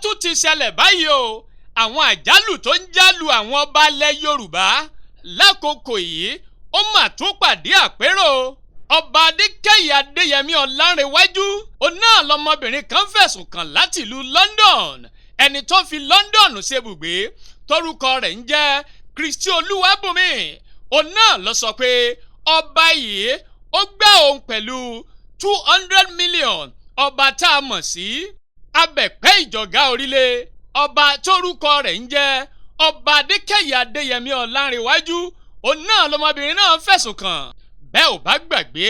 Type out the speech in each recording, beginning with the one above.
Tún ti ṣẹlẹ̀ báyìí o. Àwọn àjálù tó ń jálu àwọn ọba ilẹ̀ Yorùbá lákòókò yìí, ó mà tún pàdé àpérò. Ọba Adékẹ́yẹ Adéyẹmí Ọlánrewájú, òun náà lọmọbìnrin kan fẹ̀sùn kàn láti ìlú London, ẹni tó fi London ṣebùgbé, torúkọ rẹ̀ ń jẹ́ Kristi Olúwàbùnmi. Òun náà lọ sọ pé ọba yìí ó gbá òun pẹ̀lú 200 million. Ọba tá a mọ̀ sí Abẹ̀pẹ́ Ìjọ̀gá Orílẹ̀, ọba tórúkọ rẹ̀ ń jẹ́ Ọba Adékẹ́yẹ Adéyẹmí Ọlánrewájú, òun náà lọmọbìnrin náà fẹ̀sùn kàn. Bẹ́ẹ̀ ò bá gbàgbé,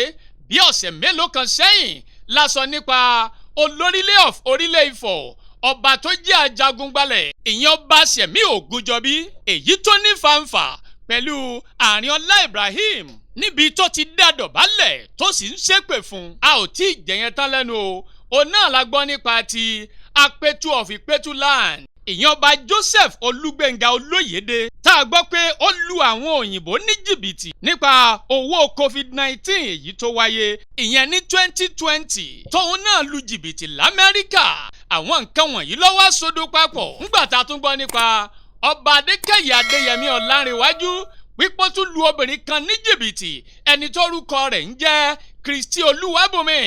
bí ọ̀sẹ̀ mélòó kan sẹ́yìn la sọ nípa Olórílẹ̀ of Orílẹ̀ Ifọ̀, ọba tó jẹ́ ajagungbalẹ̀, ìyẹn Ọba Sẹ̀mí Ògúnjọbí, èyí tó ní fanfà pẹ̀lú Àrínọlá Ibrahim níbi tó ti dá dọ̀bálẹ̀ tó sì ń ṣépè fún un. A ò tí ì jẹ̀yẹn tán lẹ́nu o. Òun náà la gbọ́ nípa ti Apẹ̀tù of Ìpẹ̀tù land, ìyẹn Ọba Joseph Olúgbénga Olóyèdè, tá a gbọ́ pé ó lu àwọn òyìnbó ní jìbìtì nípa owó COVID-19 èyí tó wáyé, ìyẹn ní 2020, tóun náà lu jìbìtì l'Amẹ́ríkà. Àwọn nǹkan wọ̀nyí ló wá sodo papọ̀ ńgbà tá a tún gbọ́ nípa Ọba Adékẹ́yẹ Adéyẹmí Ọlánrewájú pípọ́ tún lu obìnrin kan ní jìbìtì, ẹni tórúkọ rẹ̀ ń jẹ́ Kristi Olúwàbùnmi,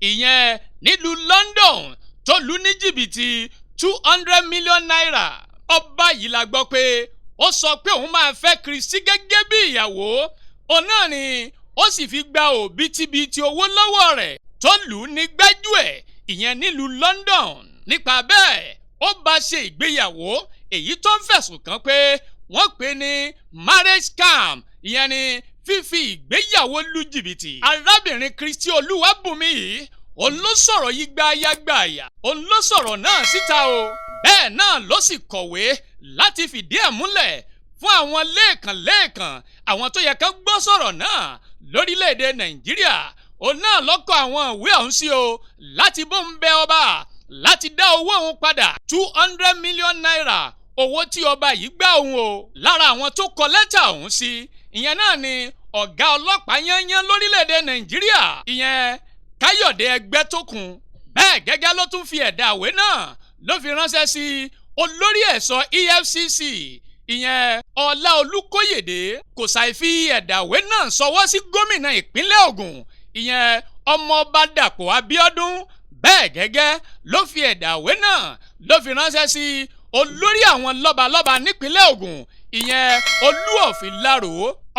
ìyẹn nílùú London, tó lu ní jìbìtì ₦200 million. Ọba yìí la gbọ́ pé ó sọ pé òun máa fẹ́ Kristi gẹ́gẹ́ bí ìyàwó, òun náà ni ó sì fi gba òbítíbitì owó lọ́wọ́ rẹ̀ tó lù ú ní gbájúẹ̀, ìyẹn nílùú London. Nípa bẹ́ẹ̀, ó bá ṣe ìgbéyàwó èyí tó ń fẹ̀sùn kàn pé wọ́n pè ní marriage scam, ìyẹn ni fífi ìgbéyàwó lu jìbìtì. Arábìnrin Kristi Olúwàbùnmi yìí, òun ló sọ̀rọ̀ yìí gbáyàgbáyà, òun ló sọ̀rọ̀ náà síta o. Bẹ́ẹ̀ náà ló sì kọ̀wé láti fìdí ẹ̀ múlẹ̀ fún àwọn lẹ́ẹ̀kan lẹ́ẹ̀kan, àwọn tó yẹ ká gbọ́ sọ̀rọ̀ náà lórílẹ̀‐èdè Nàìjíríà. Òun náà lọ́kọ̀ àwọn ìwé ọ̀hún sí o láti bó ń bẹ ọba láti dá owó òun padà, ₦200 million, owó tí ọba yìí gbá òun o. Lára àwọn tó kọ lẹ́tà ọ̀hún sí, ìyẹn náà ni ọ̀gá ọlọ́pàá yányán lórílẹ̀‐èdè Nàìjíríà, ìyẹn Káyọ̀dé Ẹgbẹ́tókun. Bẹ́ẹ̀ gẹ́gẹ́ ló tún fi ẹ̀dà ìwé náà ló fi ránṣẹ́ sí olórí ẹ̀ṣọ́ EFCC, ìyẹn Ọlá Olúkóyèdè. Kò ṣàì fi ẹ̀dà ìwé náà ṣọwọ́ sí gómìnà ìpínlẹ̀ Ògùn, ìyẹn Ọmọọba Dàpọ̀ Abíọ́dún. Bẹ́ẹ̀ gẹ́gẹ́ ló fi ẹ̀dà ìwé náà ló fi ránṣẹ́ sí olórí àwọn lọ́balọ́ba nípínlẹ̀ Ògùn, ìyẹn Olú of Ìlaró,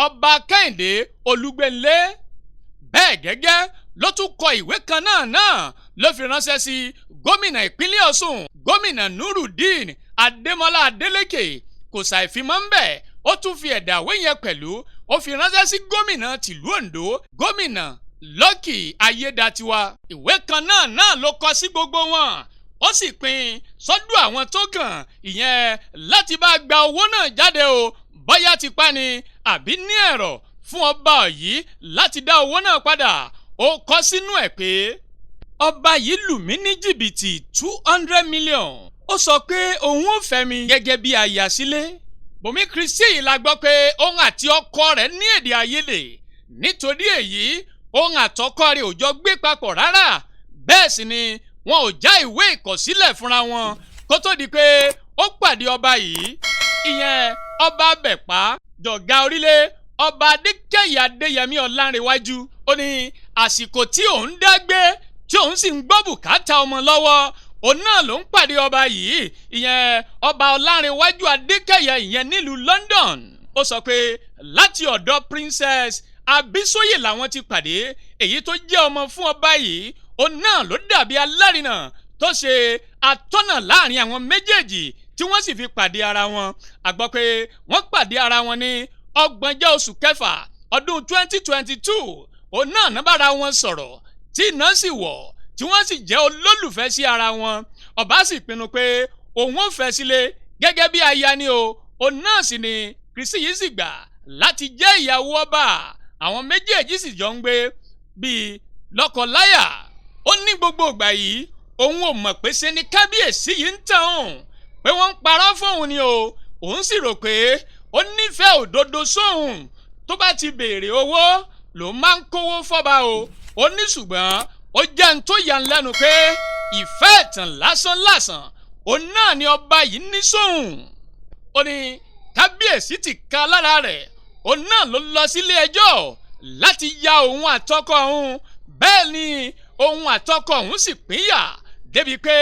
Ọba Kẹ́hìndé Olúgbénlé. Bẹ́ẹ̀ gẹ́gẹ́ ló tún kọ ìwé kan náà ló fi ránṣẹ́ sí gómìnà ìpínlẹ̀ Ọ̀ṣun, Gómìnà Nurudeen Adémọlá Adélékè. Kò ṣàìfimọ́ ń bẹ̀, ó tún fi ẹ̀dà ìwé yẹn pẹ̀lú ó fi ránṣẹ́ sí gómìnà tìlú Oǹdó, Gómìnà Lucky Ayédatiwa. Ìwé kan náà ló kọ sí gbogbo wọn, ó sì pín sọ́dọ̀ àwọn tó kàn, ìyẹn láti bá gba owó náà jáde o, bóyá tipá ni àbí ní ẹ̀rọ, fún ọba yìí láti dá owó náà padà. Ó kọ sínú ẹ̀ pé ọba yìí lù mí ní jìbìtì 200 million, ó sọ pé òun ò fẹ́ mi gẹ́gẹ́ bí aya sílé. Bùnmi Kristi yìí la gbọ́ pé òun àti ọkọ rẹ̀ ní èdè àìyedè. Nítorí èyí, òun àtọkọ rẹ̀ ò jọ gbé papọ̀ rárá, bẹ́ẹ̀ sì ni wọn ò já ìwé ìkọ̀sílẹ̀ fúnra wọn kó tó di pé ó pàdé ọba yìí, ìyẹn Ọba Abẹ̀pá Jọ̀gá Orílẹ̀, Ọba Adékẹ́yẹ Adéyẹmí Ọlánrewájú. Ó ní àsìkò tí òun dágbé, tí òun sì ń gbọ́ bùkátà ọmọ lọ́wọ́, òun náà ló ń pàdé ọba yìí, ìyẹn Ọba Ọlánrewájú Adékẹ́yẹ, ìyẹn nílùú London. Ó sọ pé láti ọ̀dọ̀ Princess Abisoye làwọn ti pàdé, èyí tó jẹ́ ọmọ fún ọba yìí. Òun náà ló dàbí alárinà tó ṣe atọ́nà láàrin àwọn méjèèjì tí wọ́n sì fi pàdé ara wọn. A gbọ́ pé wọ́n pàdé ara wọn ní ọgbọ̀njọ́ oṣù kẹfà ọdún 2022. Òun náà náà bára wọn sọ̀rọ̀ tí iná sì wọ̀, tí wọ́n sì jẹ́ olólùfẹ́ sí ara wọn. Ọba sì pinnu pé òun ò fẹ́ sílé gẹ́gẹ́ bí aya ni o. Òun náà sì ni Kristi yìí sì gbà láti jẹ́ ìyàwó ọba. Àwọn méjèèjì sì jọ ń gbé bíi lọ́kọ-láyà. Ó ní gbogbo ìgbà yìí, òun ò mọ̀ pé ṣe ni kábíyèsí yìí ń tàn òun, pé wọ́n ń parọ́ fóun ni o. Òun sì rò pé ó nífẹ̀ẹ́ òdodo sóun, tó bá ti béèrè owó ló máa ń kówó fọ́ba o. Ó ní ṣùgbọ́n ó jẹ́ n tó yà ń lẹ́nu pé ìfẹ́ ẹ̀tàn lásán lásán. Òun náà ni ọba yìí ní sóhun. Ó ní kábíyèsí ti ka lára rẹ̀, òun náà ló lọ sílé ẹjọ́ láti ya òun àtọkọ òun. Bẹ́ẹ̀ ni òun àtọkọ òun sì pínyà débi pé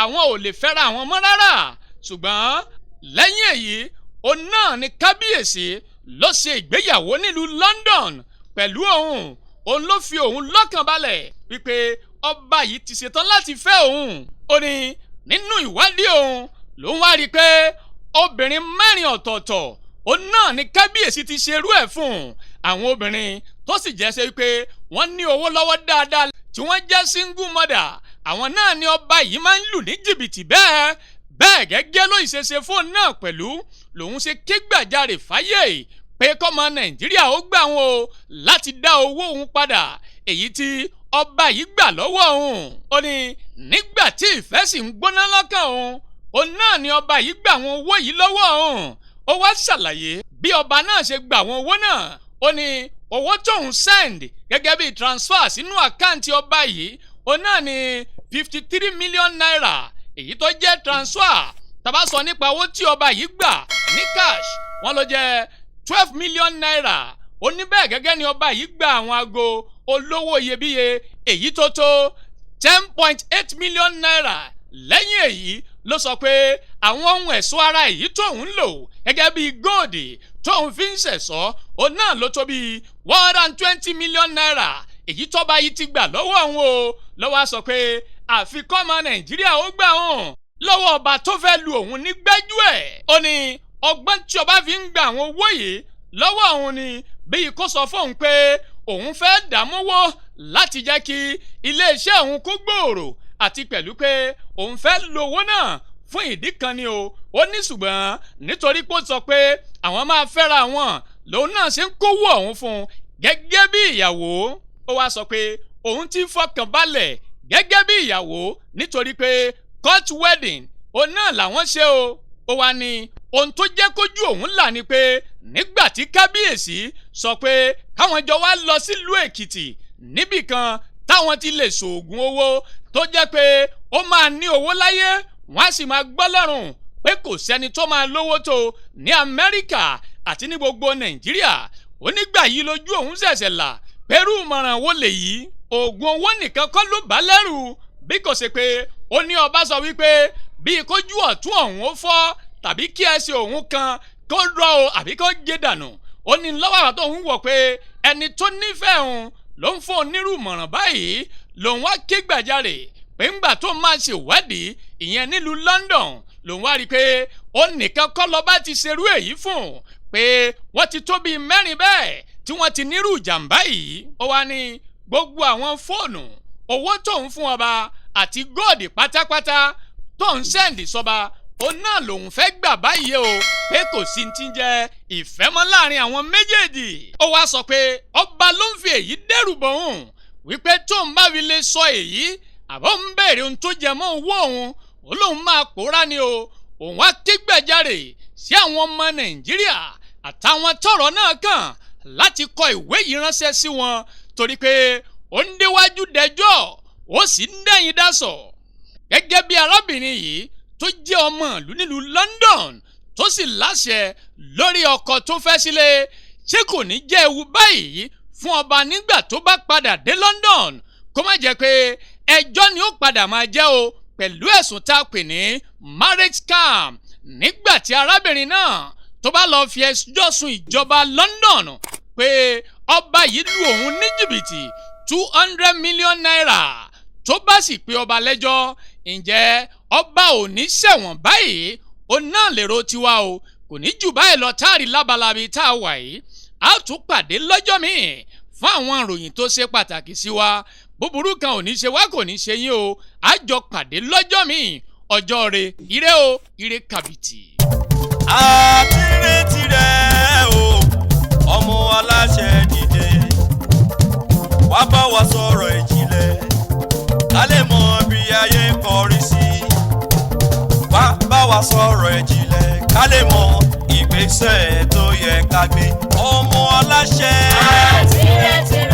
àwọn ò lè fẹ́ra àwọn mọ́ rárá. Ṣùgbọ́n lẹ́yìn èyí, òun náà ni kábíyèsí ló ṣe ìgbéyàwó nílùú London pẹ̀lú òun. Òun ló fi òun lọ́kàn balẹ̀ wípé ọba yìí ti ṣetán láti fẹ́ òun. Ó ní nínú ìwádìí òun lòun wá rí i pé obìnrin mẹ́rin ọ̀tọ̀ọ̀tọ̀ òun náà ni kábíyèsí ti ṣerú ẹ̀ fún un. Àwọn obìnrin tó sì jẹ́ ṣe wípé wọ́n ní owó lọ́wọ́ dáadáa tí wọ́n jẹ́ single mother, àwọn náà ni ọba yìí máa ń lù ní jìbìtì bẹ́ẹ̀ bẹ́ẹ̀. Gẹ́gẹ́ ló ìṣeṣe fóònù náà pẹ̀lú lòun ṣe ké gbàjarè fáyé pé kọ́mọ Nàìjíríà ó gbà wọn o láti dá owó òun padà èyí tí ọba yìí gbà lọ́wọ́ òun. Ó ní nígbà tí ìfẹ́ sì ń gbóná lọ́kàn òun, òun náà ni ọba yìí gbà wọn owó yìí lọ́wọ́ òun. Ó wá ṣàlàyé bí ọba náà ṣe gbà wọn owó náà. Ó ní owó tóun send gẹ́gẹ́ bí transfer sínú àkáǹtì ọba yìí, òun náà ni ₦53 million èyí tó jẹ́ transfer. Tá bá sọ nípa owó tí ọba yìí gbà ní cash, wọ́n ló jẹ́ ₦12 million. Ó ní bẹ́ẹ̀ gẹ́gẹ́ ni ọba yìí gba àwọn aago olówó iyebíye èyí tó tó ₦10.8 million. Lẹ́yìn èyí ló sọ pé àwọn ohun ẹ̀ṣọ́ ara èyí tóun ń lò gẹ́gẹ́ bíi gold tóun fi ń ṣẹ̀ṣọ́, òun náà ló tó bíi ₦120 million èyí tọ́ba yìí ti gbà lọ́wọ́ òun o. Lọ́wọ́ á sọ pé àfi kọ́mọ Nàìjíríà ó gbà òun lọ́wọ́ ọba tó fẹ́ lu òun ní gbẹ́jú ẹ̀. Ó ní ọgbọ́n tí ọba fi ń gba àwọn owó yìí lọ́wọ́ òun ni bíi kó sọ fóun pé òun fẹ́ dààmúwó láti jẹ́ kí iléeṣẹ́ òun kó gbòòrò, àti pẹ̀lú pé òun fẹ́ lo owó náà fún ìdí kan ni o. Ó ní ṣùgbọ́n nítorí pé ó sọ pé àwọn máa fẹ́ra wọn lòun náà ṣe ń kówó ọ̀hún fún un gẹ́gẹ́ bí ìyàwó. Ó wá sọ pé òun ti fọkàn balẹ̀ gẹ́gẹ́ bí ìyàwó nítorí pé court wedding òun náà làwọn ṣe o. Ó wá ní ohun tó jẹ́ kójú òun là ni pé nígbà tí kábíyèsí sọ pé káwọn jọ wá lọ sílùú Èkìtì níbì kan táwọn ti lè ṣoògùn owó tó jẹ́ pé ó máa ní owó láyé, wọ́n á sì máa gbọ́ lọ́rùn pé kò sẹ́ni tó máa lówó tó ní Amẹ́ríkà àti ní gbogbo Nàìjíríà. Onígbà yìí lójú òun ṣẹ̀ṣẹ̀ là pẹ̀rú ìmọ̀ràn wo lèyí. Oògùn owó nìkan kọ́ ló bá lẹ́rù, bí kò ṣe pé ó ní ọba sọ wípé bí kójú ọ̀tún òun ó fọ́ tàbí kí ẹsẹ̀ òun kan kó rọ o àbí kó gé dànù. Ó ní lọ́wọ́ àwọn tó ń wọ̀ pé ẹni tó nífẹ̀ẹ́ òun ló ń fún onírú ìmọ̀ràn báyìí, lòun wá ké gbàjarè pé ńgbà tó máa ṣèwádìí ìyẹn nílùú London, lòun wá rí i pé ó nìkan kọ́ lọ́ba ti ṣerú èyí fún, pé wọ́n ti tó bíi mẹ́rin bẹ́ẹ̀ tí wọ́n ti nírú ìjàmbá yìí. Ó wá ní gbogbo àwọn fóònù, owó tóun fún ọba àti gold pátápátá tóun send sọba, òun náà lòun fẹ́ gbà báyìí o, pé kò sí ti ń jẹ́ ìfẹ́ mọ́ láàrin àwọn méjèèjì. Ó wá sọ pé ọba ló ń fi èyí dẹ́rù bọ̀ òun wípé tóun bá fi lè sọ èyí àbọ̀ ń béèrè ohun tó jẹ mọ́ owó òun, òun lòun máa pòórá ni o. Òun wá ké gbàjarè sí àwọn ọmọ Nàìjíríà àtàwọn tọ́rọ̀ náà kàn láti kọ ìwé yìí ránṣẹ́ sí wọn, torí pé ó ń déwájú dẹjọ́, ó sì ń dẹ̀yìn dasọ̀. Gẹ́gẹ́ bí arábìnrin yìí tó jẹ́ ọmọ ìlú nílùú London tó sì láṣẹ lórí ọkọ tó fẹ́ sílé, ṣé kò ní jẹ́ ewu báyìí fún ọba nígbà tó bá padà dé London, kó má jẹ́ pé ẹjọ́ ni ó padà máa jẹ́ o pẹ̀lú ẹ̀sùn tá a pè ní marriage scam, nígbà tí arábìnrin náà tó bá lọ fi ẹjọ́ sùn ìjọba London pé ọba yìí lu òun ní jìbìtì ₦200 million, tó bá sì pé ọba lẹ́jọ́, ǹjẹ́ ọba ò ní ṣẹ̀wọ̀n báyìí? Ó náà lèrò tiwa o. Kò ní jù báyìí lọ táàrí lábalábi tá a wà yìí. A tún pàdé lọ́jọ́ míì fún àwọn ìròyìn tó ṣe pàtàkì sí wa. Búburú kan ò ní ṣe wá, kò ní ṣe yín o. A jọ pàdé lọ́jọ́ míì, ọjọ́ re, ire o, ire kàbìtì. Àti retí rẹ̀ o, ọmọ aláṣẹ, dìde wá bá wa sọ̀rọ̀ ìjìnlẹ̀ ká lè mọ bí ayé ń kọrí sí. Wá bá wa sọ̀rọ̀ ìjìnlẹ̀ ká lè mọ ìgbésẹ̀ tó yẹ ká gbé, ọmọ aláṣẹ. Àti retí.